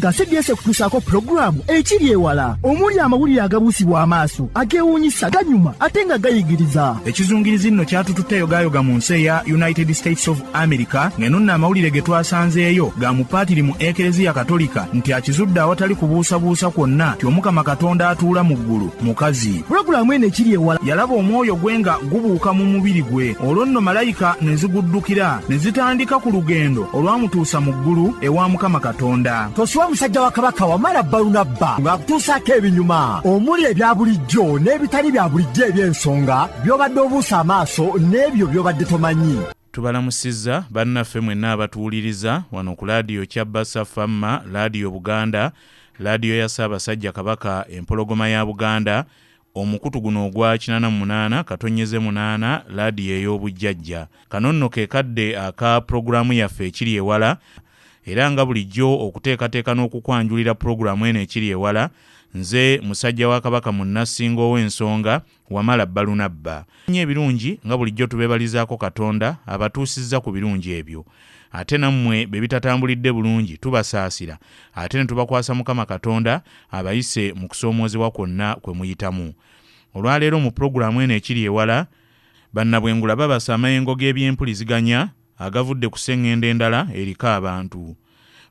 Africa CBS ekutuusaako pulogulaamu ekiri ewala omuli amawulire agabuusibwa amaaso, ageewuunyisa, ganyuma ate nga gayigiriza. Ekizungirizi nno kyatututte yogaayoga mu nsi eya United States of America, ng'eno nno amawulire ge twasanzeeyo ga mupaatiri mu Ekereziya Katolika nti akizudde awatali kubuusabuusa kwonna nti Omukama Katonda atuula mu ggulu mukazi. Pulogulaamu eno ekiri ewala yalaba omwoyo gwe nga gubuuka mu mubiri gwe, olwo nno malayika ne ziguddukira ne zitandika ku lugendo olwamutuusa mu ggulu ewa Mukama Katonda. Tosubwa musajja wa Kabaka Wamala Balunabba ng'akutuusaako ebinyuma omuli ebya bulijjo n'ebitali bya bulijjo, eby'ensonga by'obadde obuusa amaaso n'ebyo by'obadde tomanyi. Tubalamusizza bannaffe mwenna abatuwuliriza wano ku laadiyo Kyabbasa Famma, Laadiyo Buganda, laadiyo ya Ssaabasajja Kabaka, Empologoma ya Buganda, omukutu guno ogwa 88.8, laadiyo ey'obujjajja. Kano nno ke kadde aka pulogulaamu yaffe ekiri ewala, era nga bulijjo okuteekateeka n'okukwanjulira pulogulaamu eno ekiri ewala, nze musajja wa Kabaka Munnasingo ow'ensonga Wamala Balunabba. Nnyo ebirungi nga bulijjo tubeebalizaako Katonda abatuusizza ku birungi ebyo. Ate nammwe be bitatambulidde bulungi tubasaasira ate ne tubakwasa Mukama Katonda abayise mu kusoomoozebwa kwonna kwe muyitamu. Olwaleero mu pulogulaamu eno ekiri ewala, Bannabwengula babasa amayengo g'ebyempuliziganya agavudde ku ssengendo endala eriko abantu.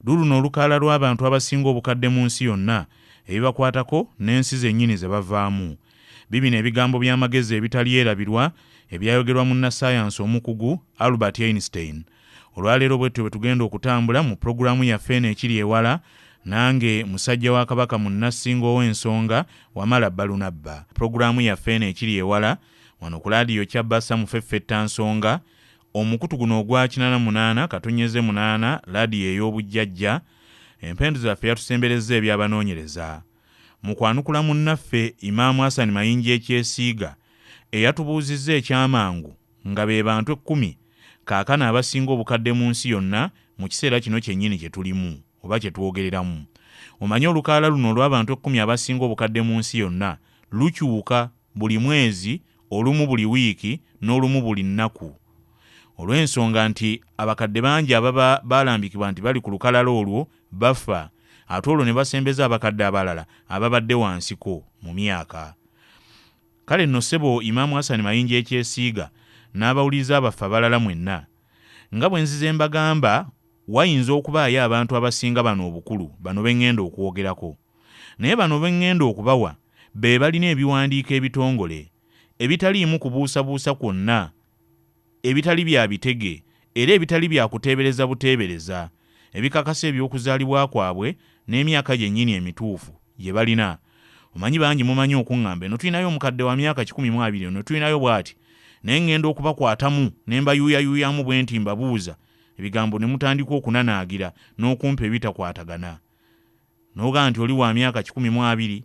Luuluno olukalala lw'abantu abasinga obukadde mu nsi yonna, ebibakwatako n'ensi zennyini ze bavaamu. Bibino ebigambo by'amagezi ebitalyerabirwa ebyayogerwa munnassaayansi omukugu Albert Einstein. Olwaleero bwetutyo bwe tugenda okutambula mu pulogulaamu yaffe eno ekiri ewala, nange musajja wa Kabaka Munnasingo ow'ensonga Wamala Balunabba. Pulogulaamu yaffe eno ekiri ewala wano ku laadiyo Kyabasa Mufeffetta Nsonga, omukutu guno ogwa 88.8, laadiyo ey'obujjajja. Empendu zaffe yatusemberezza eby'abanoonyereza. Mu kwanukula munnaffe Imam Hassan Mayinja Ekyesiiga eyatubuuzizza eky'amangu nga be bantu ekkumi kaakano abasinga obukadde mu nsi yonna mu kiseera kino kyennyini kye tulimu oba kye twogereramu. Omanyi olukalala luno olw'abantu ekkumi abasinga obukadde mu nsi yonna lukyuka buli mwezi, olumu buli wiiki n'olumu buli nnaku. Olw'ensonga nti abakadde bangi ababa baalambikibwa nti bali ku lukalala olwo bafa, ate olwo ne basembeza abakadde abalala ababadde wansiko mu myaka. Kale nno ssebo Imam Hassan Mayinja Ekyesiiga n'abawuliriza baffe abalala mwenna, nga bwe nzize mbagamba, wayinza okubaayo abantu abasinga bano obukulu, bano be ŋŋenda okwogerako. Naye bano be ŋŋenda okubawa be balina ebiwandiiko ebitongole, ebitaliimu kubuusabuusa kwonna, ebitali bya bitege era ebitali bya kuteebereza buteebereza, ebikakasa eby'okuzaalibwa kwabwe n'emyaka gyennyini emituufu gye balina. Omanyi bangi mumanyi okuŋŋamba, eno tulinayo omukadde wa myaka 120, eno tulinayo bw'ati. Naye ŋŋenda okubakwatamu ne mbayuuyayuuyamu bwe nti mbabuuza ebigambo ne mutandika okunanaagira n'okumpa ebitakwatagana. N'ogamba nti oli wa myaka 120,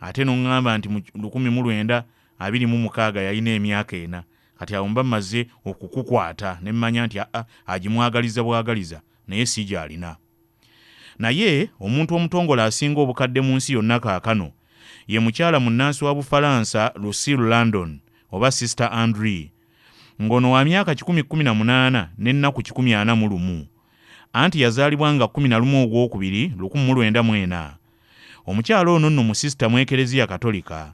ate n'oŋŋamba nti mu 1926 yalina emyaka ena. Kati awo mba mmaze okukukwata ne mmanya nti aa agimwagaliza bwagaliza naye si gy'alina. Naye omuntu omutongole asinga obukadde mu nsi yonna kaakano ye mukyala munnansi wa Bufalansa Lucille Landon oba Sister Andree, ng'ono wa myaka 118 n'ennaku 141. Anti yazaalibwa nga 11 Ogwokubiri 1904. Omukyala ono nno musisita mu Ekereziya Katolika,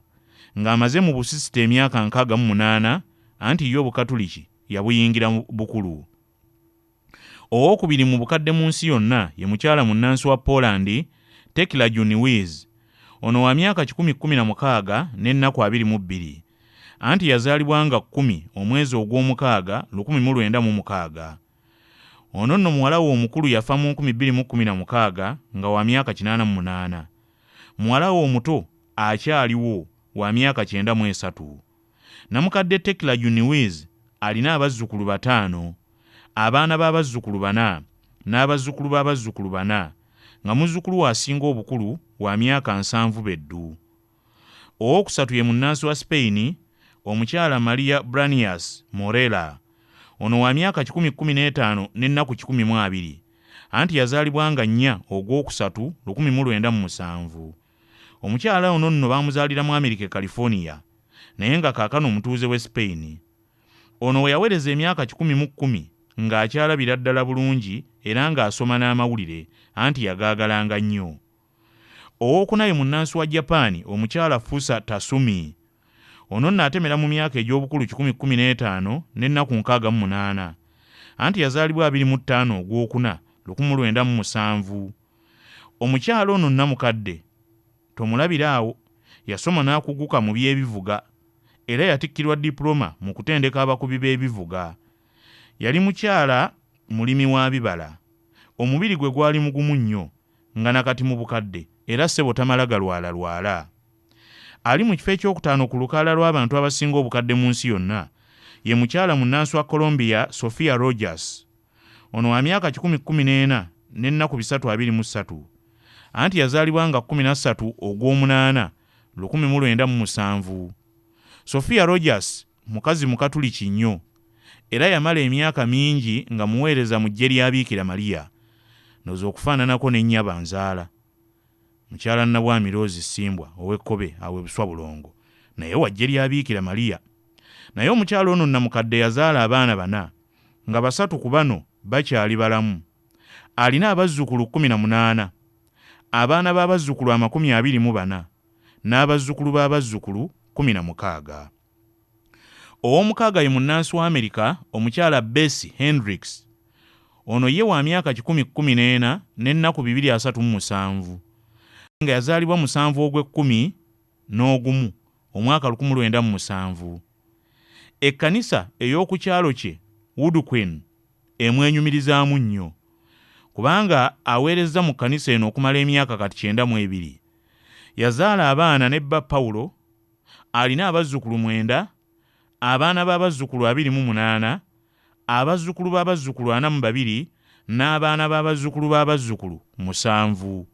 ng'amaze mu busisita emyaka 68, anti ye Obukatuliki yabuyingira bukulu. Owookubiri mu bukadde mu nsi yonna ye mukyala munnansi wa Poland, Tekla Juniwiz. Ono wa myaka 116 n'ennaku 22. Anti yazaalibwa nga 10 omwezi Ogwomukaaga 1906. Ono nno muwala we omukulu yafa mu 2016 nga wa myaka 88. Muwala we omuto akyaliwo wa myaka 93. Namukadde Tekla Juniwiz alina abazzukulu bataano, abaana b'abazzukulu bana n'abazzukulu b'abazzukulu bana, nga muzzukulu we asinga obukulu wa myaka 70 beddu. Owookusatu ye munnansi wa Spain, omukyala Maria Branyas Morera. Ono wa myaka 115 n'ennaku 120. Anti yazaalibwa nga 4 Ogwokusatu 1907. Omukyala ono nno baamuzaalira mu Amerika e California, naye nga kaakano mutuuze w'e Spain. Ono we yawereza emyaka 110, ng'akyalabira ddala bulungi era ng'asoma n'amawulire anti yagaagalanga nnyo. Owookuna ye munnansi wa Japan omukyala Fusa Tasumi. Ono nno atemera mu myaka egy'obukulu 115 n'ennaku 68. Anti yazaalibwa 25 Ogwokuna 1907. Omukyala ono nnamukadde tomulabira awo, yasoma n'akuguka mu by'ebivuga era yatikkirwa dipuloma mu kutendeka abakubi b'ebivuga. Yali mukyala mulimi wa bibala. Omubiri gwe gwali mugumu nnyo nga na kati mu bukadde era ssebo tamala galwalalwala. Ali mu kifo ekyokutaano ku lukalala lw'abantu abasinga obukadde mu nsi yonna ye mukyala munnansi wa Colombia Sofia Rogers. Ono wa myaka 114 n'ennaku 323. Anti yazaalibwa nga 13 Ogwomunaana 1907. Sofia Rogers mukazi Mukatuliki nnyo era yamala emyaka mingi nga muweereza mu ggye lya Biikira Maria. Ndowooza okufaananako ne nnyabo anzaala, mukyala Nabwami Rose Ssimbwa ow'Ekkobe awo e Buswa Bulongo naye wa ggye lya Biikira Maria. Naye omukyala ono nnamukadde yazaala abaana bana nga basatu ku bano bakyali balamu. Alina abazzukulu 18, abaana b'abazzukulu 24 n'abazzukulu b'abazzukulu 16. Ow'omukaaga ye munnansi wa Amerika omukyala Bessie Hendricks. Ono ye wa myaka 114 n'ennaku 237 nga yazaalibwa musanvu ogw'ekkumi n'ogumu omwaka 1907. Ekkanisa ey'oku kyalo kye Woodqueen emwenyumirizaamu nnyo kubanga aweerezza mu kkanisa eno okumala emyaka kati 92. Yazaala abaana ne bba Paulo, alina abazzukulu mwenda, abaana b'abazzukulu 28, abazzukulu b'abazzukulu 42 n'abaana b'abazzukulu b'abazzukulu musanvu.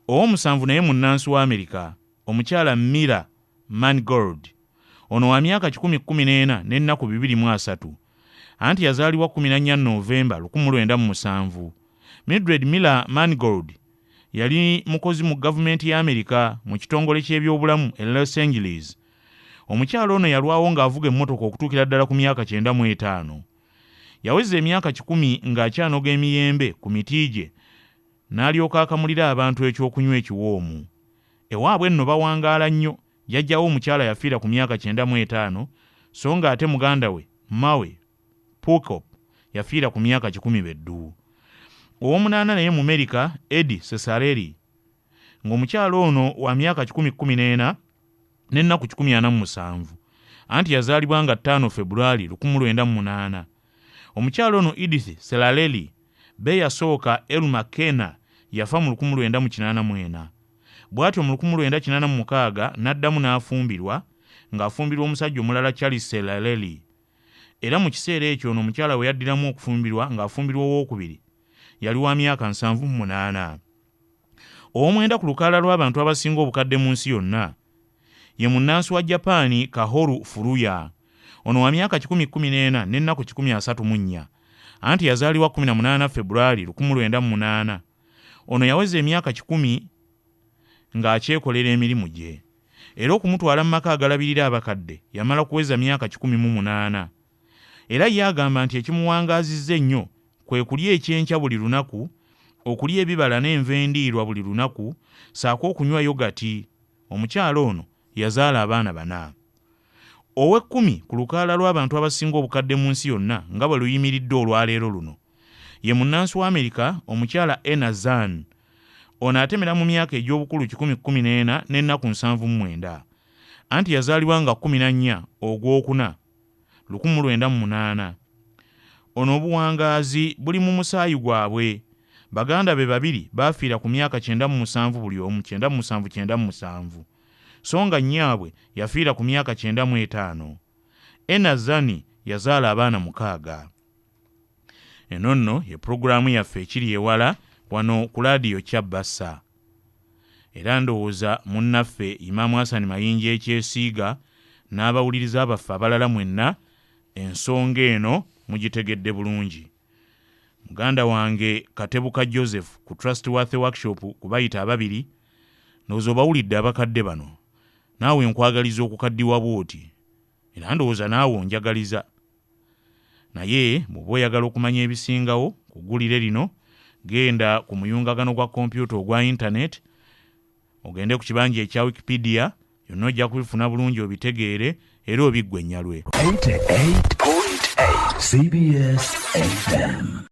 Ow'omusanvu naye munnansi wa Amerika, omukyala Mira Mangold. Ono wa myaka 114 n'ennaku 230. Anti yazaalibwa 14 Novemba 1907. Mildred Miller Mangold yali mukozi mu gavumenti ya Amerika mu kitongole ky'ebyobulamu e Los Angeles. Omukyala ono yalwawo ng'avuga emmotoka okutuukira ddala ku myaka 95. Yaweza emyaka 100 ng'akyanoga emiyembe ku miti gye n'alyoka akamulira abantu ekyokunywa ekiwoomu. Ewaabwe nno bawangaala nnyo. Jjajjaawe omukyala yafiira ku myaka 95 so ng'ate muganda we Mawe Pukop yafiira ku myaka 100 beddu. Ow'omunaana naye Mumerika Eddie Cesarelli ng'omukyala ono wa myaka 114 n'ennaku 147. Anti yazaalibwa nga 5 Februari 1908. Omukyala ono Edith Selaleli be yasooka Elma Kena yafa mu 1984. Bw'atyo mu 1986 n'addamu n'afumbirwa ng'afumbirwa omusajja omulala Charles Selaleli. Era mu kiseera ekyo ono omukyala we yaddiramu okufumbirwa ng'afumbirwa owookubiri yali wa myaka 78. Ow'omwenda ku lukalala lw'abantu abasinga obukadde mu nsi yonna ye munnansi wa Japan Kahoru Furuya. Ono wa myaka 114 n'ennaku 134. Anti yazaalibwa 18 Februari 1908. Ono yaweza emyaka 100 ng'akyekolera emirimu gye. Era okumutwala mu maka agalabirira abakadde yamala kuweza myaka 108. Era ye agamba nti ekimuwangaazizza ennyo kwe kulya ekyenkya buli lunaku, okulya ebibala n'enva endiirwa buli lunaku, ssaako okunywa yogati. Omukyala ono yazaala abaana bana. Ow'ekkumi ku lukalala lw'abantu abasinga obukadde mu nsi yonna nga bwe luyimiridde olwaleero luno ye munnansi wa Amerika omukyala Ena Zan. Ono atemera mu myaka egy'obukulu 114 n'ennaku 79. Anti yazaalibwa nga 14 Ogwokuna 1908. Ono obuwangaazi buli mu musaayi gwabwe. Baganda be babiri baafiira ku myaka 97 buli omu, 97 97. So nga nnyaabwe yafiira ku myaka 95. Ena Zani yazaala abaana mukaaga. Eno nno ye pulogulaamu yaffe ekiri ewala wano ku laadiyo Kyabbasa. Era ndowooza munnaffe Imaamu Hassan Mayinja ekyesiiga n'abawuliriza baffe abalala mwenna ensonga eno mugitegedde bulungi. Muganda wange Katebuka Joseph ku Trustworthy Workshop kubayita ababiri, ndowooza obawulidde abakadde bano. Naawe nkwagaliza okukaddiwa bw'oti. Era ndowooza naawe onjagaliza. Naye bw'oba oyagala okumanya ebisingawo ku ggulire lino, genda ku muyungagano gwa kompyuta ogwa intaneti, ogende ku kibanja ekya Wikipedia, yonna ojja kubifuna bulungi obitegeere era obiggwe ennyalwe. 88.8 CBS FM.